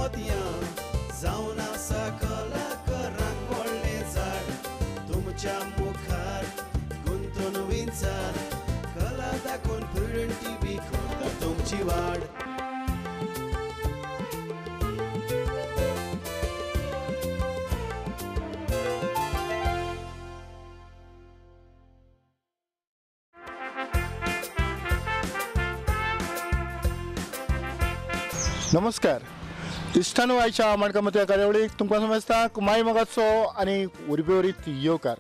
मोतयां जावन आसा कलाकारांक व्हडलें झाड तुमच्या मुखार गुंतून विंचार कला दाखोवन प्रुडंट टीव्ही करता तुमची वाड. नमस्कार इश्टानो, आयच्या माणकामत्या कार्यावळीक तुमकां समजता माय मोगाचो आनी उर्बेवरीत येवकार.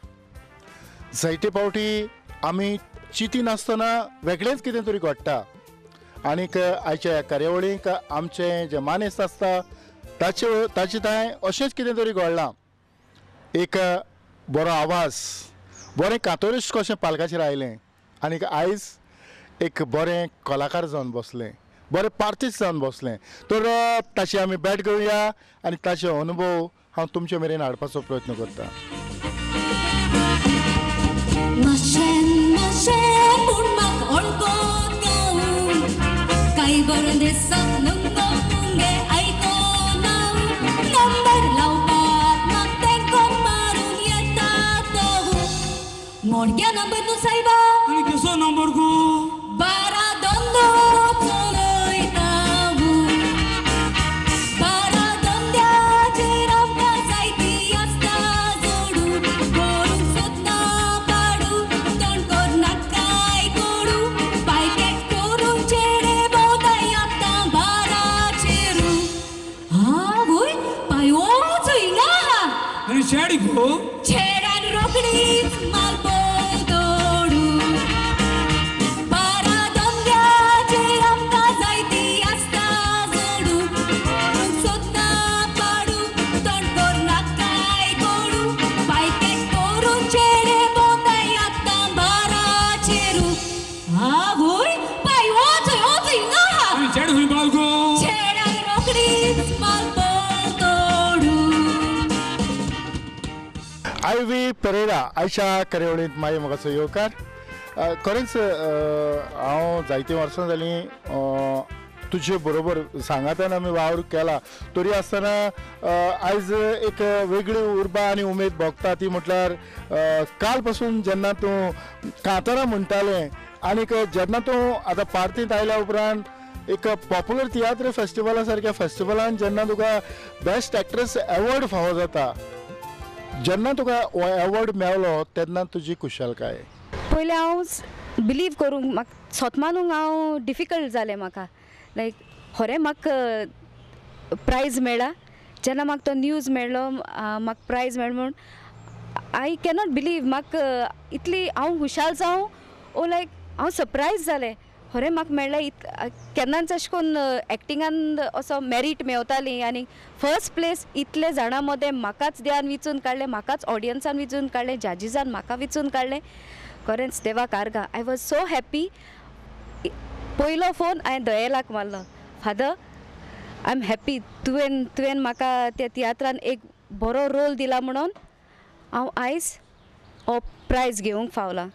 जायते फावटी आमी चिंती नासतना वेगळेंच कितें तरी घडटा आनीक आयच्या ह्या कार्यावळीक आमचें जें मानेस्त आसता ताचे थंय अशेंच कितें तरी घडलां. एक बरो आवाज, बरें कातोरीश कशें पालकाचेर आयलें आनीक आयज एक बरें कलाकार जावन बसलें, बरें पार्तीस जावन बसलें. तर ताची आमी भेट घेवया आनी ताचे अनुभव हांव तुमचे मेरेन हाडपाचो प्रयत्न करता. नंबर तू साहेबा कसो नंबर गो बारा धंदो आयवी पेरेरा आयच्या कार्यावळींत माय मोगाचो येवकार. खरेंच हांव जायतीं वर्सां जालीं तुजे बरोबर सांगातान आमी वावर केला, तरी आसतना आयज एक वेगळी उर्बा आनी उमेद भोगता ती म्हटल्यार काल पासून जेन्ना तूं कांतारां म्हणटालें आनीक जेन्ना तूं आतां पार्तींत आयल्या उपरांत एक पॉप्युलर तियात्र फेस्टिवला सारक्या फेस्टिवलान जेन्ना तुका बेस्ट एक्ट्रेस एवॉर्ड फावो जाता, जेन्ना तुका हो एवॉर्ड मेळ्ळो तेन्ना तुजी खुशालकाय? पयलें हांव बिलीव करूंक म्हाका स्वता मानूंक हांव डिफिकल्ट जालें म्हाका, लायक खरें म्हाका प्रायज मेळ्ळा. जेन्ना म्हाका तो न्यूज मेळ्ळो म्हाका प्रायज मेळ्ळो म्हूण I cannot believe. म्हाका इतली हांव खुशाल जावं ओ लायक हांव सरप्रायज जालें, खरें म्हाका मेळ्ळें. केन्नाच अशें करून एक्टिंगान असो मेरीट मेवताली आनी फर्स्ट प्लेस इतले जाणां मदें म्हाकाच देवान विचून काडलें, म्हाकाच ऑडियन्सान विचून काडलें, जजीसान म्हाका विचून काडलें. खरेंच देवाक आर्गां. I was so happy. पयलो फोन हांवें दयेलाक मारलो, फादर I am happy, तुवें तुवें म्हाका त्या तियात्रान एक बरो रोल दिला म्हणून हांव आयज हो प्रायज घेवंक फावलां.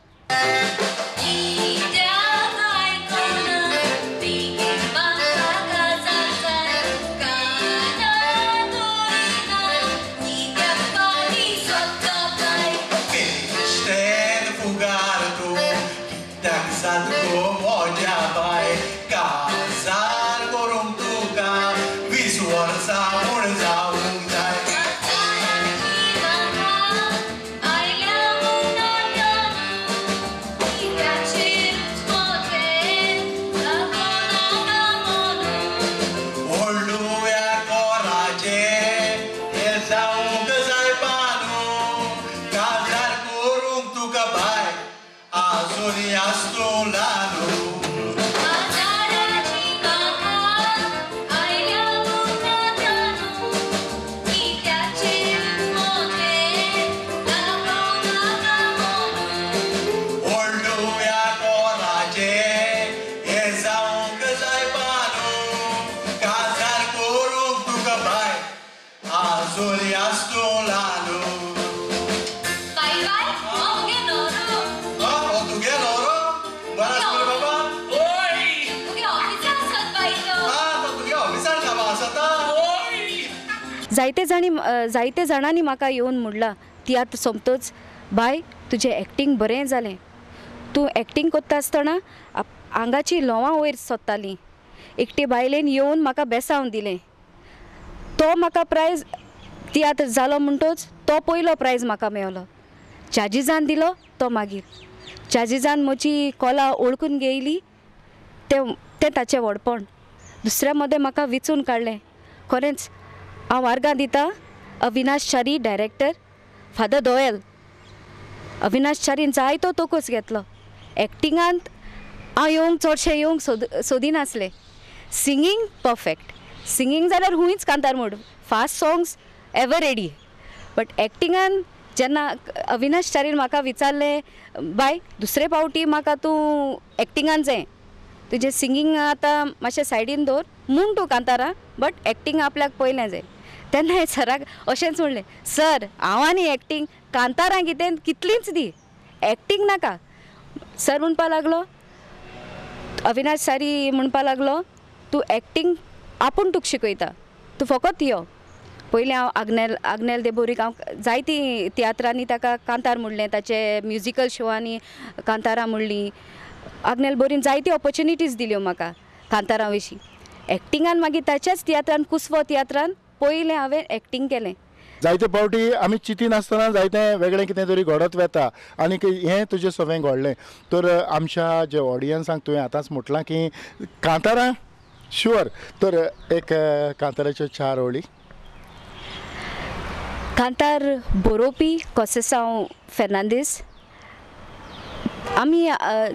Bye bye. जायते जाणांनी म्हाका येवन म्हणलां तियात्र सोंपतच, बाय तुजें एक्टींग बरें जालें, तूं एक्टींग करता आसतना आंगाची ल्होंवां वयर सोदताली. एकटे बायलेन येवन म्हाका बेसावन दिलें, तो म्हाका प्रायज तियात्र जालो म्हणटोच तो पयलो प्रायज म्हाका मेवलो. चार्जीसान दिलो तो मागीर चार्जीसान म्हजी कोला ओळखून घेयली, तें ताचें व्हडपण. दुसऱ्या मदें म्हाका विचून काडलें. खरेंच हांव आर्गां दिता अविनाश च्यारी डायरेक्टर, फादर दोएल. अविनाश च्यारीन जायतो तोकोस घेतलो. एक्टिंगांत हांव येवंक चडशें येवंक सोदिनासलें. सिंगींग परफेक्ट, सिंगींग जाल्यार हुंयच कांतार म्हूण fast songs ever ready, but एक्टिंगान जेन्ना अविनाश च्यारीन म्हाका विचारलें, बाय दुसरे फावटी म्हाका तूं एक्टिंगान जाय, तुजें सिंगींग आतां मातशें सायडीन दवर म्हूण तूं कांतारां, बट एक्टींग आपल्याक पयलें जाय. तेन्ना हांवें सराक अशेंच म्हणलें, सर हांव आनी एक्टींग कांतारां कितें कितलींच दी, एक्टींग नाका. सर म्हणपा लागलो, अविनाश सारी म्हणपा लागलो, तूं एक्टींग आपूण तुका शिकयता, तूं फकत यो. पयलीं हांव आग्नेल देबोरीक हांव जायतीं तियात्रांनी ताका कांतार म्हणलें, ताचे म्युजिकल शोवांनी कांतारां म्हणलीं. आग्नेल बोरीन जायती ऑपॉर्च्युनिटीज दिल्यो म्हाका कांतारां विशीं. एक्टिंगान मागीर ताच्याच तियात्रान, कुसवो तियात्रान पयलें हांवें एक्टींग केलें. जायते फावटी आमी चिंतीन आसतना जायते वेगळें कितें तरी घडत वता आनी हें तुजें सगळें घडलें. तर आमच्या जे ऑडियन्सांक तुवें आतांच म्हटलां की कांतारां शुअर, तर एक कांताराच्यो 4 ओळी. कांतार बरोवपी कोसेसांव फेर्नांदीस. आमी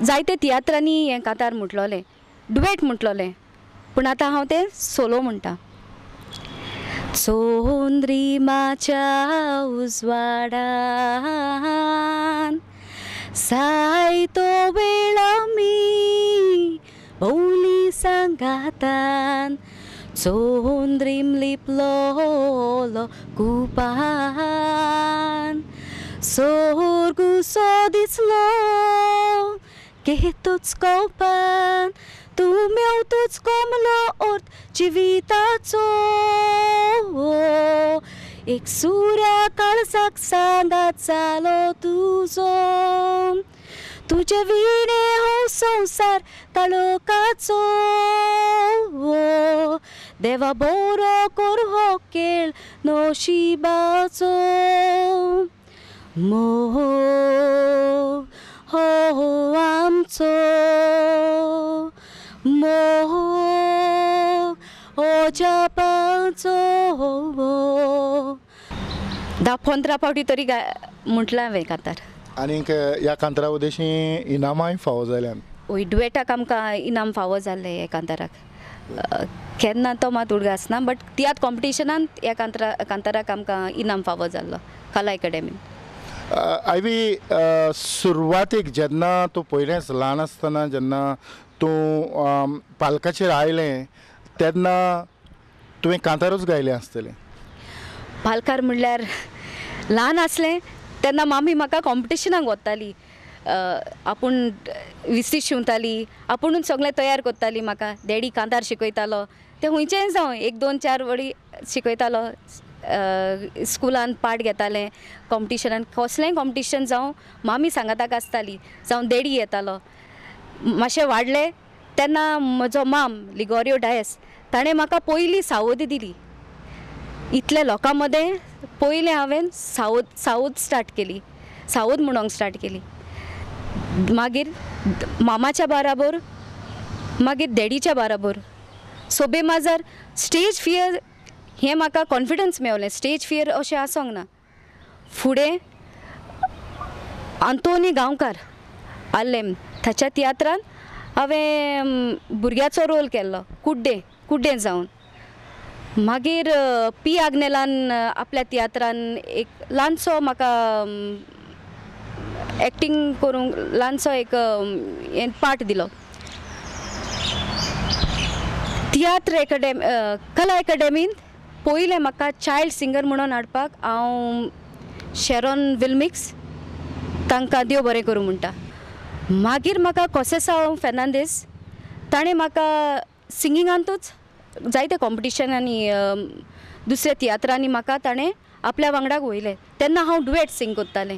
जायते तियात्रांनी हें कांतार म्हटलोलें, डुएट म्हटलोलें, पूण आतां हांव तें सोलो म्हणटा. चंद्रिमाच्या उजवाडान जायतो वेळ आमी भोंवली सांगातान, चंद्रीम लिपलोलो कुपान, सोर्गुसो दिसलो घेतूच कोपान, तूं मेवतूच कोमलो अर्थ जिविताचो, एक सुर्या काळजाक सांगात जालो तुजो, तुजे विणे हो संवसार काळोखाचो, देवा बरो कर हो खेळ नशिबाचो, मोह हो आमचो, मोह अजापाचो. 10-15 फावटी तरी म्हटलां हांवें कांतार. आनीक ह्या कांतारा उदेशी इनामांय फावो जाल्यान? वय, डुएटाक आमकां इनाम फावो जाल्लें ह्या कांताराक. केन्ना तो मात उडगास ना, बट तियात्र कॉम्पिटिशनान ह्या कांताराक आमकां इनाम फावो जाल्लो कला एकाडेमीन. आयवी, सुरवातीक जेन्ना तूं पयलेंच ल्हान आसतना जेन्ना तूं पालकाचेर आयलें तेन्ना तुवें कांतारूच गायलें आसतलें? पालकार म्हणल्यार ल्हान आसलें तेन्ना मामी म्हाका कॉम्पिटिशनाक वताली, आपूण विस्ती शिंवताली, आपुणूच सगळें तयार करताली म्हाका. डॅडी कांतार शिकयतालो, तें खंयचेंय जावं 1, 2, 4 वळी शिकयतालो. स्कुलान पार्ट घेतालें कॉम्पिटिशनान, कसलेंय कॉम्पिटिशन जावं मामी सांगाताक आसताली, जावं डॅडी येतालो. मातशें वाडलें तेन्ना म्हजो माम लिगोरियो डायस ताणें म्हाका पयली सावोदी दिली. इतल्या लोकां मदें पयलें हांवें सावद स्टार्ट केली, सावद म्हणोंक स्टार्ट केली. मागीर मामाच्या बाराबर, मागीर डॅडीच्या बाराबर. सोबे माजार स्टेज फियर हें म्हाका कॉन्फिडन्स मेवलें, स्टेज फियर अशें आसोंक ना. फुडें आंतोनी गांवकार आल्लेम ताच्या तियात्रान हांवें भुरग्याचो रोल केल्लो, कुड्डे जावन. मागीर पी आग्नेलान आपल्या तियात्रान एक ल्हानसो म्हाका एक्टींग करूंक ल्हानसो एक पार्ट दिलो. तियात्र एकाडेमी, कला एकाडेमींत पयलें म्हाका चायल्ड सिंगर म्हणून हाडपाक हांव शेरोन विल्मिक्स तांकां देव बरें करूं म्हणटा. मागीर म्हाका कोसेसांव फेर्नांदीस ताणें म्हाका सिंगिंगांतूच जायते कॉम्पिटिशनांनी दुसऱ्या तियात्रांनी म्हाका ताणें आपल्या वांगडाक वयलें. तेन्ना हांव डुएट सिंग करतालें.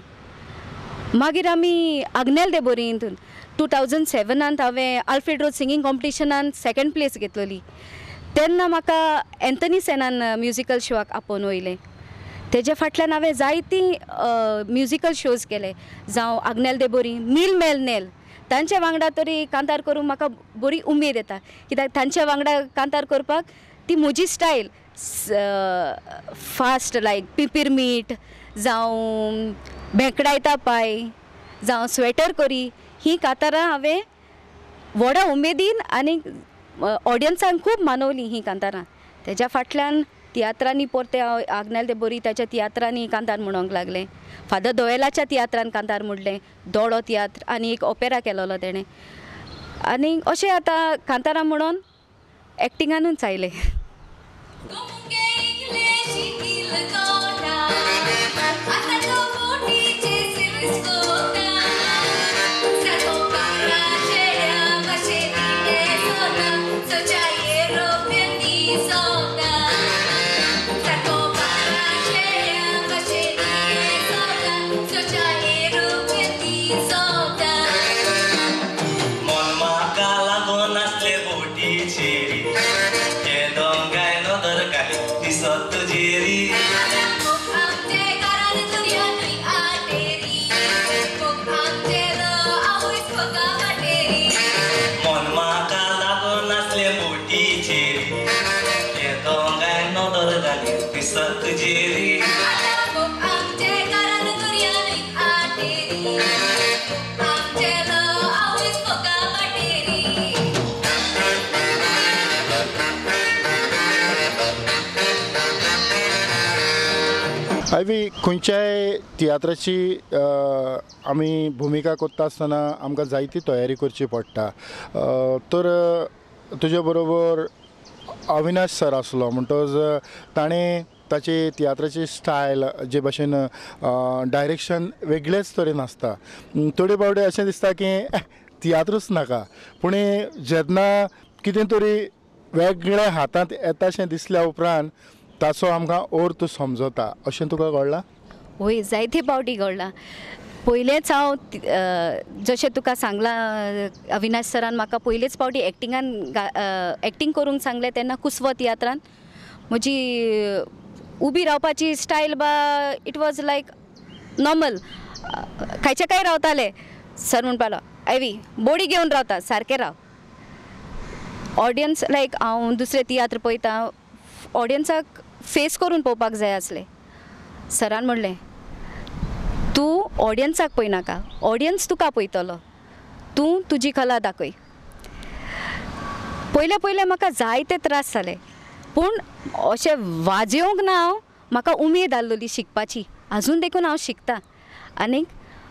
मागीर आमी आग्नेल दे बोरी हितून 2007 हांवें आल्फ्रेड रोज सिंगींग कॉम्पिटिशनान सेकेंड प्लेस घेतलेली. तेन्ना म्हाका एंथनी सेनान म्युजिकल शोआक आपोवन वयलें. तेज्या फाटल्यान हांवें जायतीं म्युजिकल शोज केले, जावं आग्नेल दे बोरी, मील मेल नेल, तांच्या वांगडा तरी कांतार करूंक म्हाका बरी उमेद येता, कित्याक तांच्या वांगडा कांतार करपाक ती म्हजी स्टायल फास्ट लायक पिपीर मीठ, जावं भेंकडायता पांय, जावं स्वेटर करी, ही कांतारां हांवें व्हडा उमेदीन आनी ऑडियन्सांक खूब मानवली ही कांतारां. तेज्या फाटल्यान तियात्रांनी परते हांव आग्नेल दे बोरी ताच्या तियात्रांनी कांतार म्हणूंक लागलें. फादर दोवेलाच्या तियात्रान कांतार म्हणलें, दोडो तियात्र आनी एक ओपेरा केलोलो तेणें. आनी अशें आतां कांतारां म्हणून एक्टिंगानूच आयलें. आयवी, खंयच्याय तियात्राची आमी भुमिका करता आसतना आमकां जायती तयारी करची पडटा. तर तुजे बरोबर अविनाश सर आसलो म्हणटकच ताणें ताची तियात्राची स्टायल जे भाशेन डायरेक्शन वेगळेच तरेन आसता. थोडे फावटी अशें दिसता की तियात्रूच नाका, पूण जेन्ना कितें तरी वेगळ्या हातांत येताशें दिसल्या उपरांत ताचो आमकां अर्थ समजता. अशें तुका घडलां? वय, जायते फावटी घडलां. पयलेंच हांव जशें तुका सांगलां अविनाश सरान म्हाका पयलेच फावटी एक्टिंगान एक्टींग करूंक सांगलें तेन्ना कुसवो तियात्रान म्हजी उबी रावपाची स्टायल बा it was like normal, खायचे काय रावताले. सर म्हणपालो आयवी बोडी घेवन रावता, सारकें राव. ऑडियन्स लायक हांव दुसरे तियात्र पळयता, ऑडियन्साक फेस करून पळोवपाक जाय आसलें. सरान म्हणलें तूं ऑडियन्साक पळयनाका, ऑडियन्स तुका पळयतलो, तूं तुजी कला दाखय. पयले पयले म्हाका जायते त्रास जाले, पूण अशें वाजेवंक ना हांव, म्हाका उमेद आसलेली शिकपाची, आजून देखून हांव शिकता आनी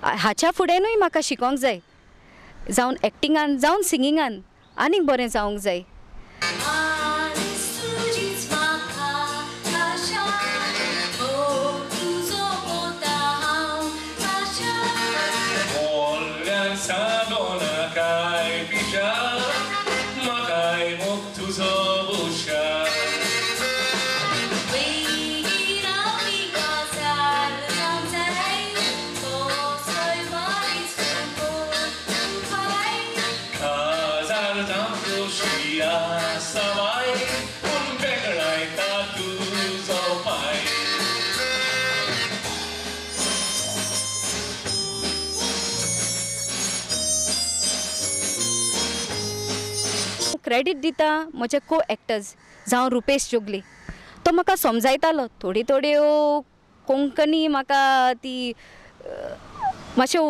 हाच्या फुडेंनूय म्हाका शिकोंक जाय, जावन एक्टिंगान जावन सिंगिंगान आनीक बरें जावंक जाय. क्रेडीट दिता म्हजे को एक्टर्स जावं रुपेश जोगले, तो म्हाका समजायतालो थोडी थोड्यो कोंकणी म्हाका ती मातश्यो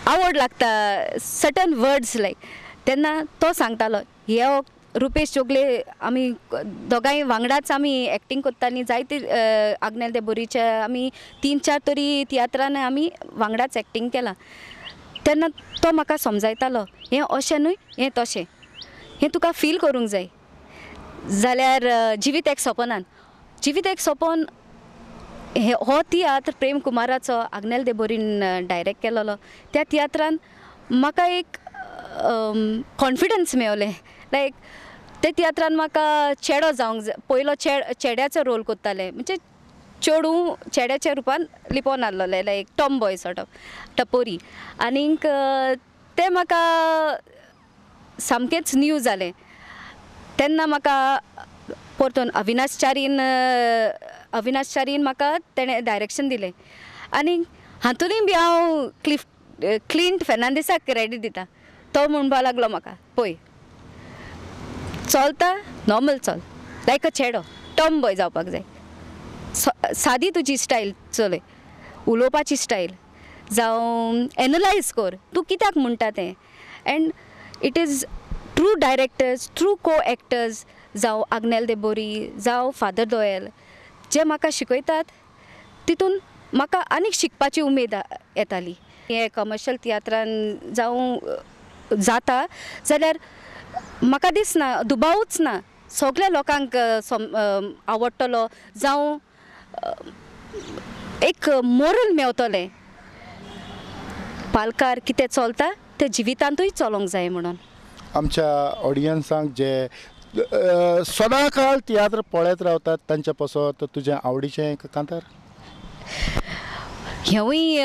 आवड लागता सर्टन वर्ड्स लायक, तेन्ना तो सांगतालो हे रुपेश जोगले. आमी दोगांय वांगडाच आमी एक्टींग करतालीं जायते आग्नेल दे बोरीच्या आमी 3-4 तरी तियात्रान आमी वांगडाच एक्टींग केलां. तेन्ना तो म्हाका समजायतालो हें अशें न्हय हें तशें, हें तुका फील करूंक जाय. जाल्यार जिवीत एक सपनान, जिवीत एक सपन हो तियात्र प्रेम कुमाराचो आग्नेल दे बोरीन डायरेक्ट केलोलो. त्या तियात्रान म्हाका एक कॉन्फिडन्स मेवलें, लायक ते तियात्रान म्हाका चेडो जावंक पयलो चेड्याचो रोल करतालें, म्हणजे चेडूं चेड्याच्या रुपान लिपोवन आहलोलें, लायक टॉम बॉय सॉर्ट ऑफ टपोरी. आनीक तें म्हाका सामकेंच न्यू जालें. तेन्ना म्हाका परतून अविनाश चारीन म्हाका तेणें डायरेक्शन दिलें आनी हातूनय बी हांव क्लिंट फेर्नांडीसाक क्रेडीट दिता. तो म्हणपा लागलो म्हाका, पळय चलता नॉर्मल चल, लायक अ चेडो, टॉम बॉय जावपाक जाय, सादी तुजी स्टायल चलय, उलोवपाची स्टायल जावं एनलायज कर तूं कित्याक म्हणटा तें. And it is true directors, true co actors जावं आग्नेल देबोरी जावं फादर दोयल जे म्हाका शिकयतात तितून म्हाका आनीक शिकपाची उमेद येताली. हे कमर्शियल तियात्रान जावं जाता जाल्यार म्हाका दिसना, दुबावूच ना सगल्या लोकांक आवडटलो जावं एक मोरल मेवतलें, पालकार कितें चलता तें जिवितांतूय चलोवंक जाय म्हणून. आमच्या ऑडियन्सांक जे सदांकाळ तियात्र पळयत रावतात तांच्या पासत तुजें आवडीचें एक कांतार? हेंवूय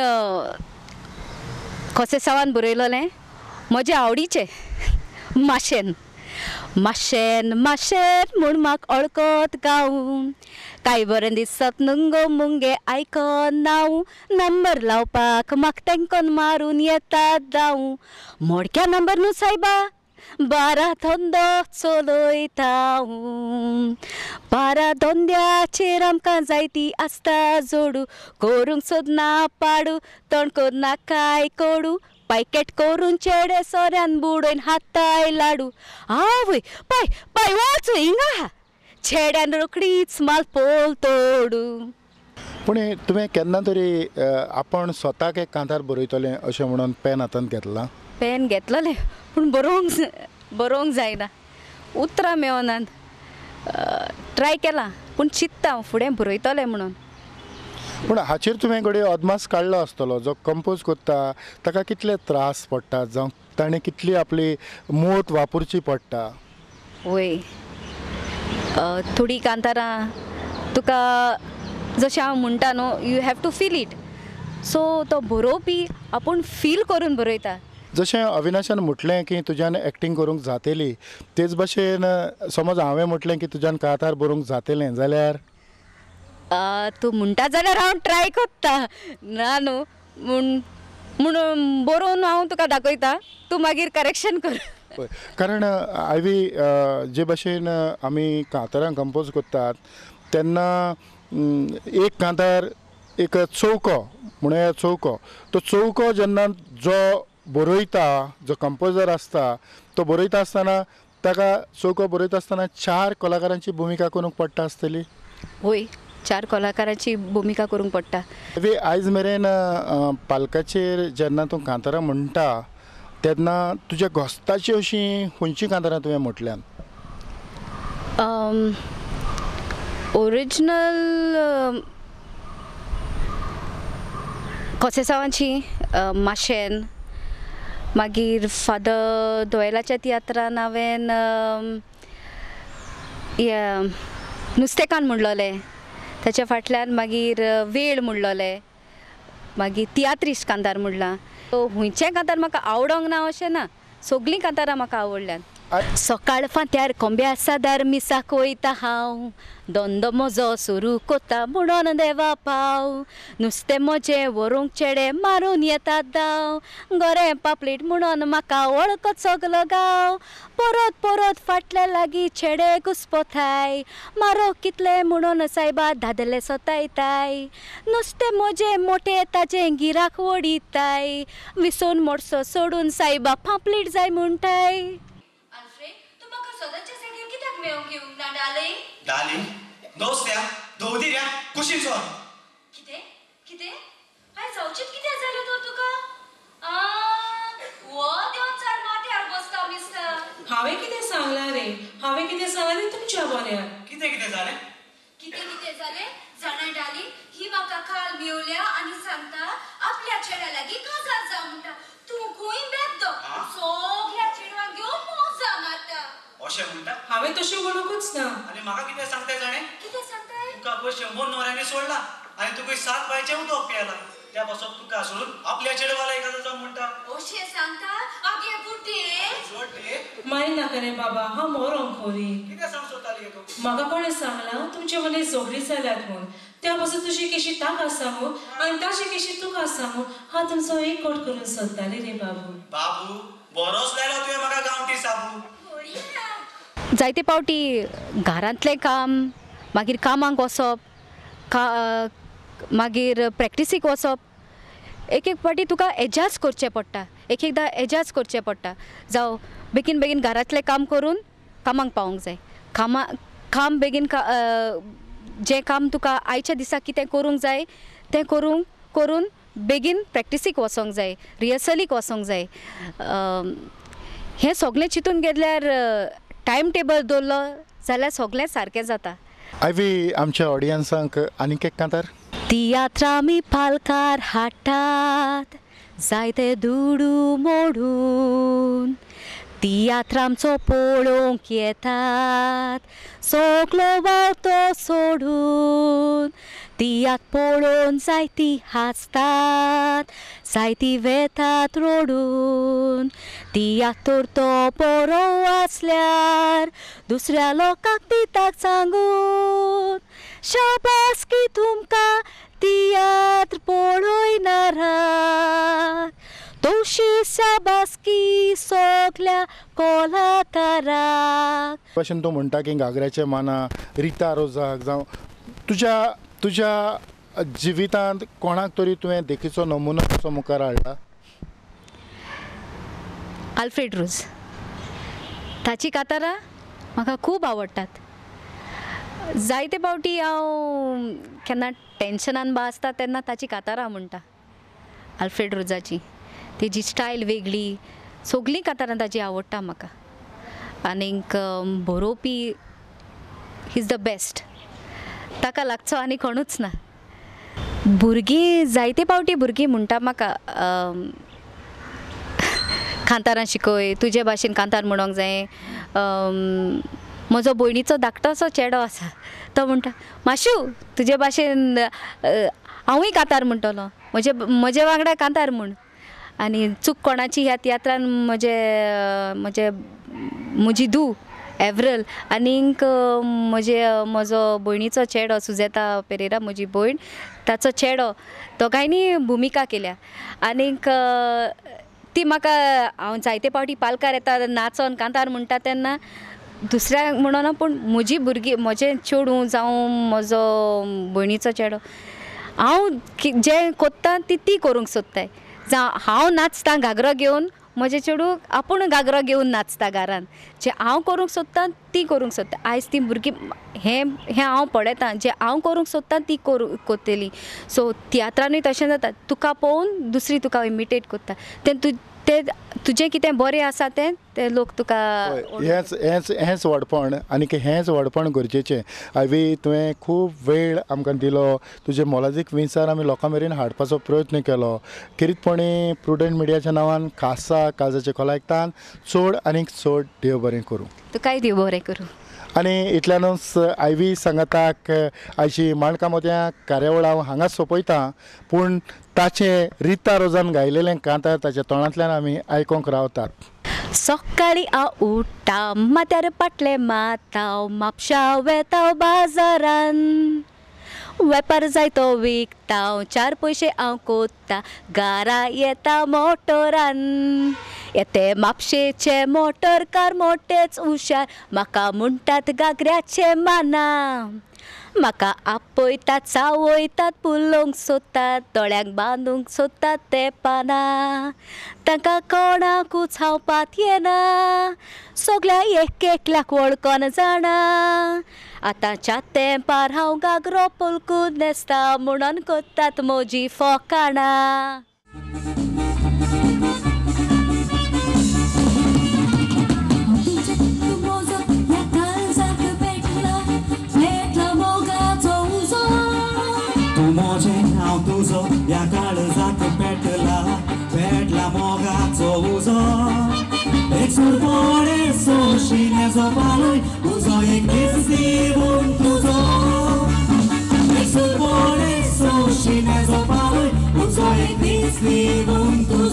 कोसेसांवान बरयलोलें, म्हजें आवडीचें माशेन. माशेन माशेन म्हूण म्हाका अळकत गावूं, कांय बरें दिसत न्हू गो मुंगे आयकन नांव, नंबर लावपाक म्हाका तेंकोन मारून येता धांव, मोडक्या नंबर न्हू सायबा बारा धंदो चलयता हांव, बारा धंद्याचेर आमकां जायती आसता जोडू, करूंक सोदना पाडू तोंड करना काय कोडू, पायकेट करून चेडे सोऱ्यान बुडोवन हाताय लाडू, आवय पाय पाय वच हिंगा आहा चेड्यान रोखडीच माल पोल तोडू. पूण तुवें केन्ना तरी आपण स्वताक एक कांतार बरयतलें अशें म्हणून पेन हातांत घेतलां? पेन घेतलेलें पूण बरोवंक जायना, उतरां मेळनात. ट्राय केलां पूण चिंत्ता हांव फुडें बरयतलें म्हणून. पूण हाचेर तुवें घडये अदमास काडलो आसतलो, जो कंपोज करता ताका कितले त्रास पडटा जावं ताणें कितली आपली मोत वापरची पडटा? वय, थोडीं कांतारां तुका जशें हांव म्हणटा न्हू, you have to feel it, so तो बरोवपी आपूण फील करून बरयता. जशें अविनाशान म्हटलें की तुज्यान एक्टींग करूंक जातली, तेच भशेन समज हांवें म्हटलें की तुज्यान कांतार बरोवंक जातलें जाल्यार? तूं म्हणटा जाल्यार हांव ट्राय करता, ना न्हू म्हूण म्हूण बरोवन हांव तुका दाखयता, तूं मागीर करेक्शन कर. कारण आयवी जे भशेन आमी कांतारां कंपोज करतात तेन्ना एक कांतार एक चौको म्हणूया, चौको, तो चौको जेन्ना जो बरयता, जो कंपोजर आसता तो बरयता आसतना ताका चौको बरयता आसतना चार कलाकारांची भुमिका करूंक पडटा आसतली? वय, चार कलाकारांची भुमिका करूंक पडटा. आयज मेरेन पालकाचेर जेन्ना तूं कांतारां म्हणटा तेन्ना तुज्या घोस्ताची अशीं खंयचीं कांतारां तुवें म्हटल्यान? ओरिजिनल कोसेसांवाची माशेन, मागीर फादर दोयलाच्या तियात्रान हांवें नुस्तेकान म्हणलोलें, ताच्या फाटल्यान मागीर वेळ म्हणलोलें, मागीर तियात्रिस्ट कांतार म्हणलां. खंयचें कांतार म्हाका आवडोंक ना अशें ना, सगळीं कांतारां म्हाका आवडल्यात. सकाळ फांत्यार कोंब्या सादार मिसाक वयता हांव, धंदो म्हजो सुरू कोता म्हणून देवा पाव, नुस्तें म्हजें व्हरूंक चेडे मारून येतात धांव, गोरें पापलेट म्हणून म्हाका वळखत सगलो गांव, परत परत फाटल्या लागीं चेडे घुस्पोताय, मारो कितले म्हणून सायबा दादले सोतायताय, नुस्तें म्हजें मोटें ताजें गिराक वडिताय, विसोन मोडसो सोडून सायबा पापलेट जाय म्हणटाय. डाली, दोस्त्या, दोवदिऱ्या, कुशीन सोर. कितें? कितें? हांवें जावचीत कितें जालें तर तुका? वो देंवचार माथ्यार बसता मिस्टर. हांवें कितें सांगलां रे? हांवें कितें सांगलां रे तुमच्या बऱ्याक? कितें कितें जालें? कितें कितें जालें? जाणा डाली, ही म्हाका काल मेवल्या आनी सांगता आपल्या चेड्या लागीं काजार जावं म्हणटा. तूं खंय बेद्दो, सगळ्या चेडवांक घेवन मोजा मारता. अशें म्हणटा? हांवें तशें म्हणूंकच ना. आनी म्हाका कितें सांगताय जाणें? कितें सांगताय? तुका पळय 100 न्हवऱ्यांनी सोडला आनी तुका 7 बायचें उदक पियेला, त्या पासत तुका सोडून आपल्या चेडवाला एखादो जावं म्हणटा. अशें सांगता? आगे बुड्डे सोडले मारी नाका रे बाबा, हांव मरोंक खोरी. कितें सांग सोदताली गे तूं? म्हाका कोणें सांगलां तुमचे मदीं झगडीं जाल्यात म्हूण, त्या पासून तुजी केशी ताका सांगू आनी ताची केशी तुका सांगू, हांव तुमचो एकवट करून सोदताली रे बाबू. बाबू बरोच लायलो तुवें म्हाका गांवठी साबू. जायते पावटी घरांतलें काम, मागीर कामाक वचप, मागीर प्रॅक्टिसीक वचप, एक एक फावटी तुका एडजस्ट करचें पडटा, एक एकदां एडजस्ट करचें पडटा. जावं बेगीन बेगीन घरांतलें काम करून कामाक पावोंक जाय, काम बेगीन जें काम तुका आयच्या दिसा कितें करूंक जाय तें करून बेगीन प्रॅक्टिसीक वचोंक जाय, रिहर्सलीक वचोंक जाय. हें सगळें चिंतून घेतल्यार टायम टेबल दवरलो जाल्यार सगळें सारकें जाता. आयवी आमच्या ऑडियन्सांक आनीक एक कांतार. तियात्र आमी पालकार हाडटात जायते दुडू मोडून, तियात्र आमचो पळोवंक येतात सगलो वावतो सोडून, तियात्र पळोवन जायती हांसतात जायती वेतात रडून, तियात्र तर तो बरो आसल्यार दुसऱ्या लोकांक दितात सांगून, शाबासकी तुमकां तियात्र पळयनारात, तशी शाबासकी सगल्या कलाकाराक. भशेन तूं म्हणटा की घागऱ्याचे माना रिता रोजाक जावं तुज्या तुज्या जिवितांत कोणाक तरी तुवें देखीचो नमुनो कसो मुखार हाडला? आल्फ्रेड रोज, ताची कातारां म्हाका खूब आवडटात. जायते फावटी हांव केन्ना टेन्शनान बा आसता तेन्ना ताची कातारां म्हणटा, आल्फ्रेड रोजाची. तेजी स्टायल वेगळी, सगळीं कातारां ताची आवडटा म्हाका. आनीक बरोवपी is the best, ताका लागचो आनी कोणूच ना. भुरगीं जायते फावटी भुरगीं म्हणटा म्हाका कांतारां शिकय, तुजे भाशेन कांतार म्हणोंक जाय. म्हजो भयणीचो धाकटोसो चेडो आसा, तो म्हणटा माशू तुजे भाशेन हांवूय कांतार म्हणटलो, म्हजे वांगडा कांतार म्हूण. आनी चूक कोणाची ह्या तियात्रान म्हजे म्हजे म्हजी धूव एवरल आनीक म्हजे म्हजो भयणीचो चेडो सुजेता पेरेरा, म्हजी भयण, ताचो चेडो, दोगांयनी भुमिका केल्या. आनीक ती म्हाका हांव जायते फावटी पालकार येता नाचोन कांतार म्हणटा तेन्ना दुसऱ्यांक म्हणना, पूण म्हजी भुरगीं म्हजें चेडूं जावं म्हजो भयणीचो चेडो, हांव जें कोत्ता ती ती करूंक सोदताय. जावं हांव नाचता घागरो घेवन, म्हजें चेडूं आपूण घागरो घेवन नाचता घरान, जें हांव करूंक सोदता ती करूंक सोदता. आयज ती भुरगीं हें हें हांव पळयतां, जें हांव करूंक सोदता ती करतली. सो तियात्रानूय तशें जाता, तुका पळोवन दुसरी तुका इमिटेट करता, तें तें तुजें कितें बरें आसा तें ते लोक तुका. हेंच हेंच हेंच व्हडपण आनी हेंच व्हडपण गरजेचें. आयवी तुवें खूब वेळ आमकां दिलो, तुजे मोलादीक विचार आमी लोकां मेरेन हाडपाचो प्रयत्न केलो. खेरीतपणी प्रुडंट मिडियाच्या नांवान खासा काळजाचे खोलायकतान चड आनीक चड देव बरें करूं. तुकाय देव बरें करूं. आनी इतल्यानूच आयवी सांगाताक आयची माणकां मोतयां कार्यावळ हांव हांगाच सोंपयतां, पूण ताचें रिता रोजान गायलेलें कांतार ताच्या तोंडांतल्यान आमी आयकोंक रावतात. सकाळी हांव उठ्ठा माथ्यार पाटलें मारता, म्हापशा वेता बाजारान, वेपार जायतो विकता, 4 पयशे हांव कोत्ता, घरा येता मोटरान. येते म्हापशेचे मोटरकार मोटेच हुशार, म्हाका म्हणटात घागऱ्याचे माना, म्हाका आपयतात चावयतात पुलोवंक सोदतात, दोळ्यांक बांदूंक सोदतात ते पानां, तांकां कोणाकूच हांव पातयेना, सगल्या एक एकल्याक वळखोन जाणा. आतांच्या तेंपार हांव घागरो पलकून न्हेसता, म्हणून करतात म्हजी फकाणां. तुजो ह्या काळजाक पेटला पेटला मोगाचो उजो, एक सुरपोळे सोशिन्याचो पालय उजो एक दीस दिवन तुजो एकसुरपणे सोशिन्याचो पालय उजो एक दीस दिवन तुजो.